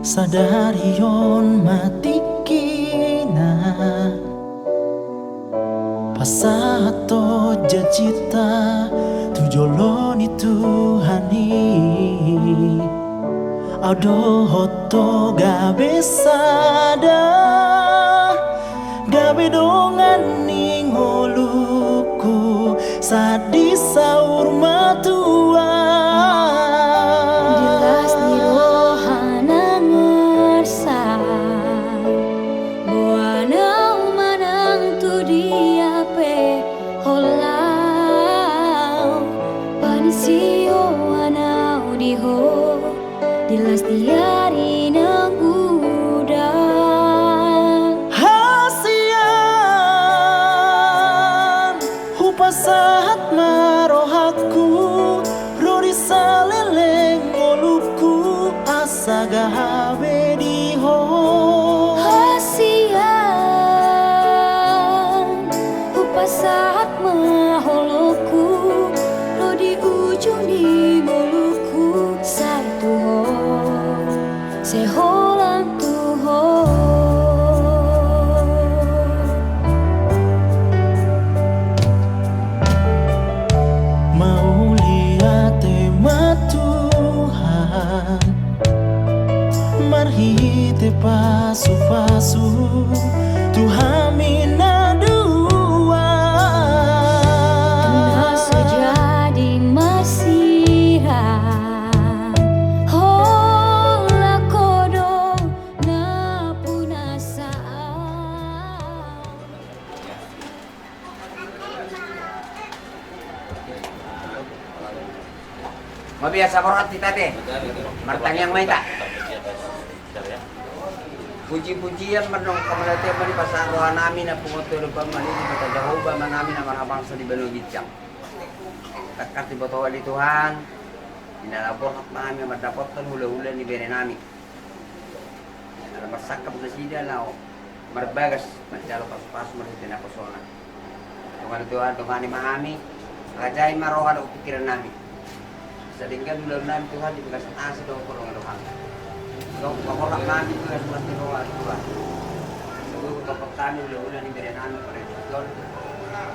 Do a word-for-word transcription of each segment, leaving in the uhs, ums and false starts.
Sadari on ma tingkina, pasahathon janjinta tu jolo ni Tuhan i. Au dohot do gabe sada, gabe dongan ni ngolungku, sahat di saur matua. Di las ni roha nang arsak, boan au manang tu dia pe holan au, panisioan au di ho di las ni ari nang udan. Hasian, hupasahat ma rohangku, ro di saleleng ngolungku, asa gabe di ho. Hasian, hupasahat ma holongku, ro di ujung ni ngolungku, sai tu ho, sai holan tu ho. Mauliate ma Tuhan, marhite pasupasu tu hami na dua. Na so jadi marsirang, holan ho do na punasa au. Mabiasa borhat hita te. Martangiang ma hita. Puji-pujian mandok hamauliateon ma di pasahat roha nami na pungu tolu pamali di Debata Jahowa Ama nami na marhabangsa di banua ginjang. Tangkas diboto Ho di Tuhan, di na laho borhat ma hami mandapothon hula-hula ni bere nami. Ala marsangkap nasida laho marbagas manjalo pasupasu marhite naposona. Dongani Tuhan, dongani ma hami, rajai ma roha dohot pingkiran nami. Sadenggan ulaon nami Tuhan di bagasan asi dohot pardongan roham. Tong pangorhon nami Tuhan, Tuhan di roha Tuhan. Sebelum tongkot kami ulaon ni bere nami pada Tuhan.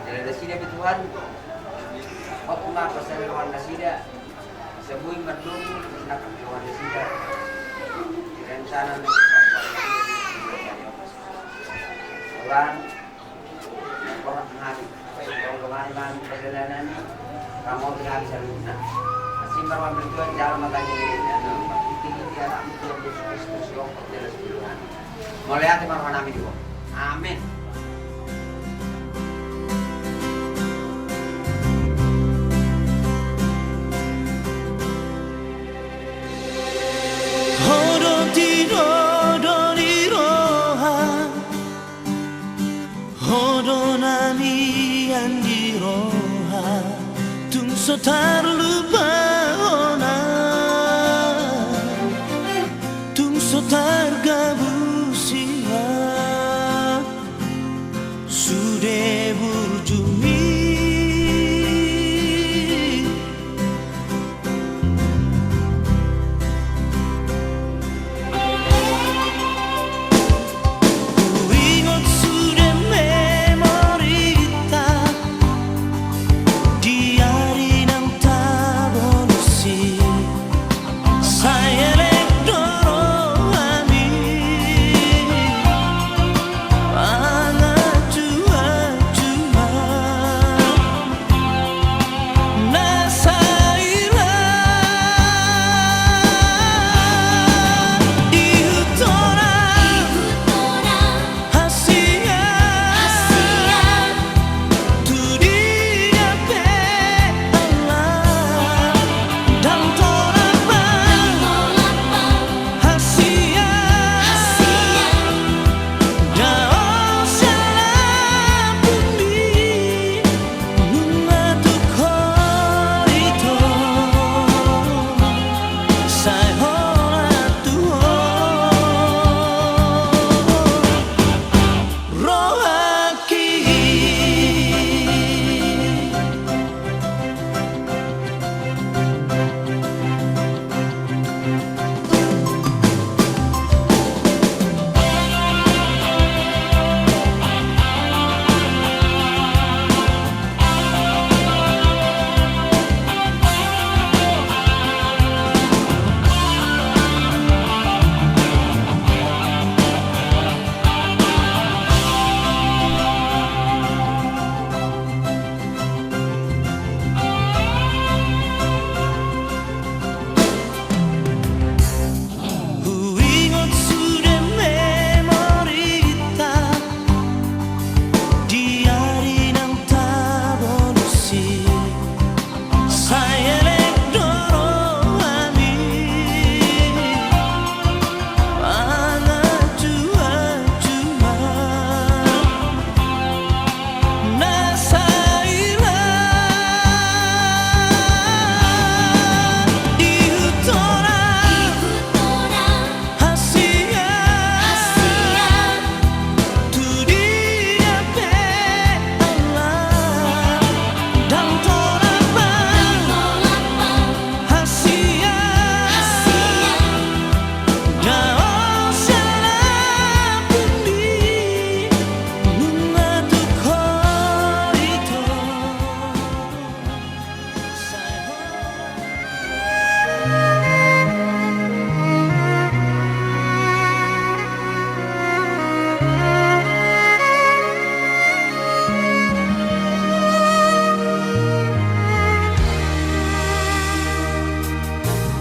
Jala nasida pe Tuhan, Ho ma pasari roha nasida. Sabui mardomu na keluarga sida. Rencana na Tuhan, orang hati, orang kemana perdalanan, kamu tinggal di sana. Simbar mambil Tuhan, jalan matanya ini, tinggi di anak Tuhan Yesus Kristus, yang jelas duluan. Mauliate ma roha nami di Ho. Amen. Ho do tirodo ni roha, ho do na mian di roha. Tung so tarlupa hona, tung so targabus ia, sude burjumi. Huingot sude memorita di ari naung tabolis i. Sai elek do roham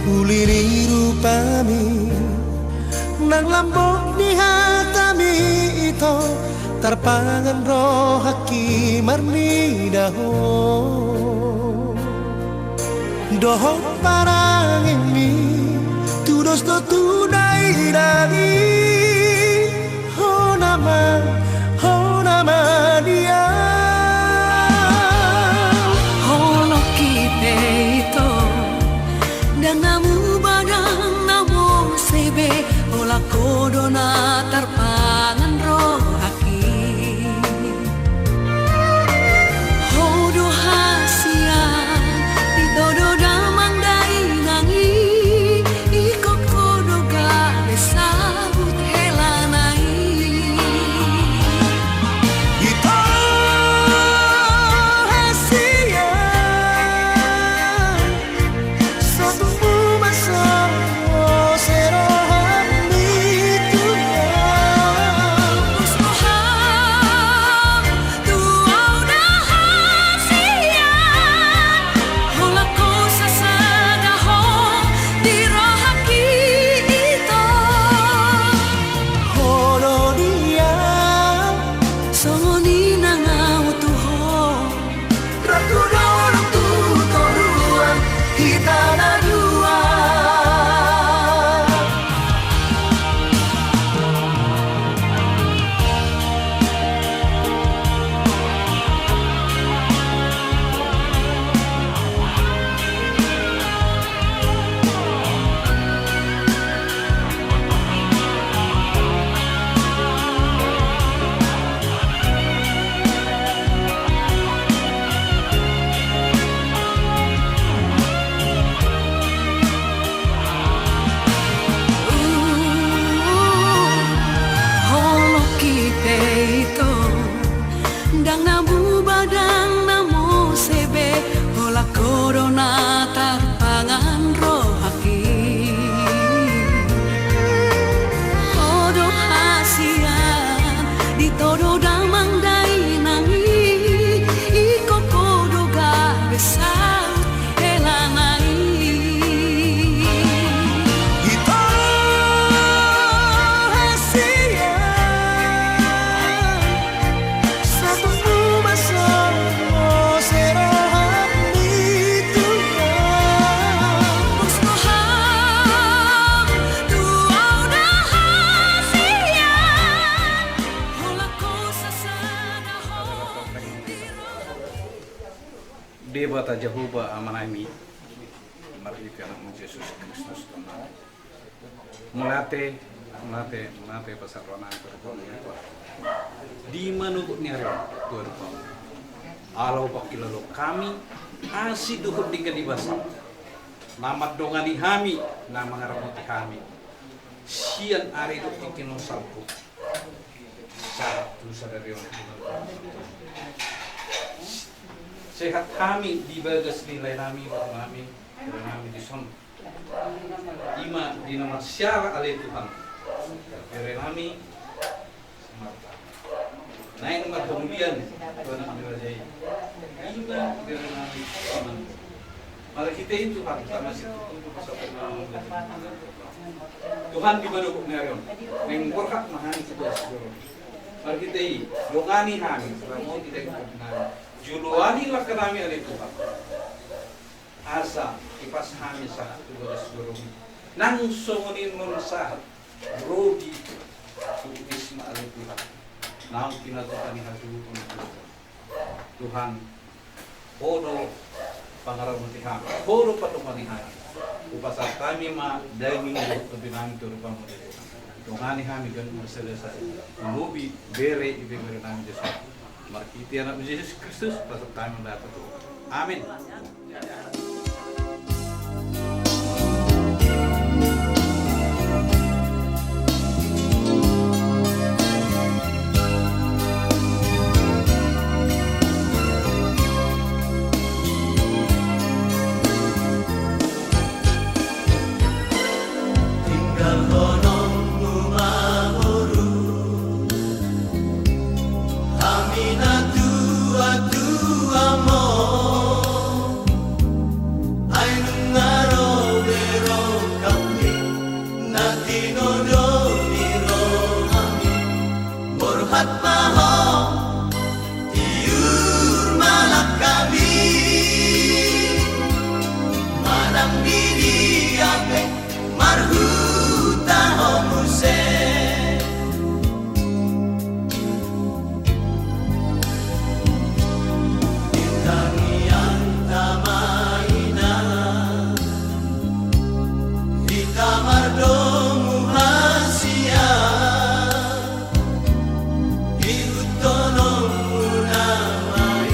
Uli ni rupami, nang lambok ni hatami ito, tarpangan rohangki marnida Ho. Dohot parangenmi, tudos do tu dainang i, Ho nama, Ho nama dia. Holong i pe ito, ndang na muba ndang na mose be, holan Ho do na tarpangan rohangki. Ho do hasian, ito do damang dainang i, ingkon Ho do gabe saut helana i. Ito hasian, sahat ma songon i roham, Tuhan. Tuhan, tu au na hasian, holan Ho sasada ho di rohangki, ito. Ho do dia, songon i nang au tu ho. Rap tu dolok tu toruan, hita na dua. Holong i pe ito, ndang na muba ndang na mose be, holan Ho do na tarpangan rohangki. Ho do hasian, ito do damang dainang i, ingkon Ho do gabe saut helana i. Ito hasian, sahat ma songon i roham, Tuhan. Pos roham tu au na hasian, holan Ho sasada ho. Debata Jahowa Amanami, marhite Anakmu Jesus Kristus, Tuhan. Mauliate, mauliate, mauliate pasahat roha nami tu Ho, Tuhan. Di manogot ni ari on, Tuhan, Tuhan. Ala hupangkilalo hami asi dohot denggan ni basaM, na mandongani hami, na mangaramoti hami sian ari dohot tingki na salpu. Sahat tu sadari on, Tuhan. Sehat hami di bagas ni lae nami, boru nami, bere nami dison. I ma di na marsiala ale Tuhan, bere nami si Marta. Naeng marhamulian tu anak ni raja i. I ma bere nami si Marta. Marhite i Tuhan, tama situtu pasahat ma. Tuhan, di manogot ni ari on, naeng borhat ma hami tu bagas joro. Marhite i, dongani hami, ramoti daging nami, joloani langka nami ale Tuhan. Asa hipas hami sahat tu bagas joroMi. Nang songon i nuaeng sahat ro di tuburisma ale Tuhan, naung pinatupa ni hasuhuton. Tuhan, Ho do pangaramoti hami, Ho do pandongani hami. Hupasahat hami ma daging dohot tondi nami tu adopanMu, Tuhan. Dongani hami ganup marsada-sada, lobi bere, i pe bere nami Jesus. Marhite AnakMu Jesus Kristus, pasahat hami ma data tu Ho. Amin. Tinggalhononmu ma boru hami na tua-tuaMon. Huta ho muse. Di tangiang ta ma ina, hita mardomu hasian. Ihuthononmu nama i,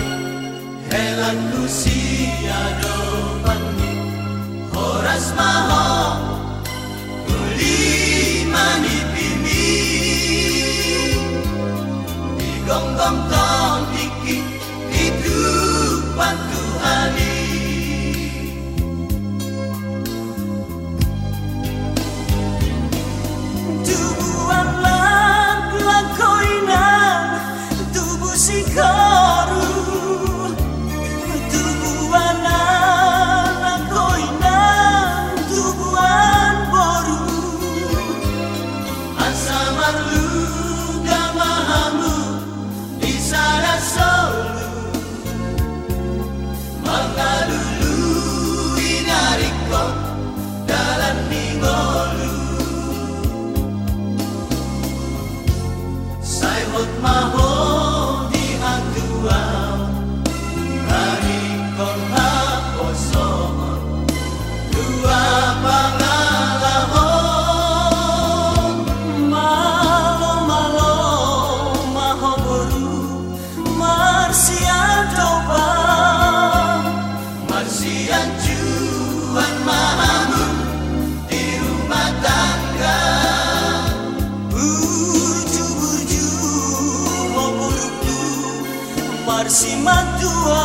helanku siadopanmi. Horas ma ho uli manipimi. Digomgom tondingki di Tuhan i. Tubuan laklak ho inang, tubu singkoru. Tubuan anak ho inang, tubuan boru. Asa marluga ma hamu di sada solu, mangalului na ringkot dalan ni ngolu. Sai hot ma ho di hatuaon, na ringkot haposoon, dua pangalahon. Malo, malo ma ho boru, marsiadopan. Marsianjuan ma hamu di rumah tangga. Burju-burju ho borungku, marsimantua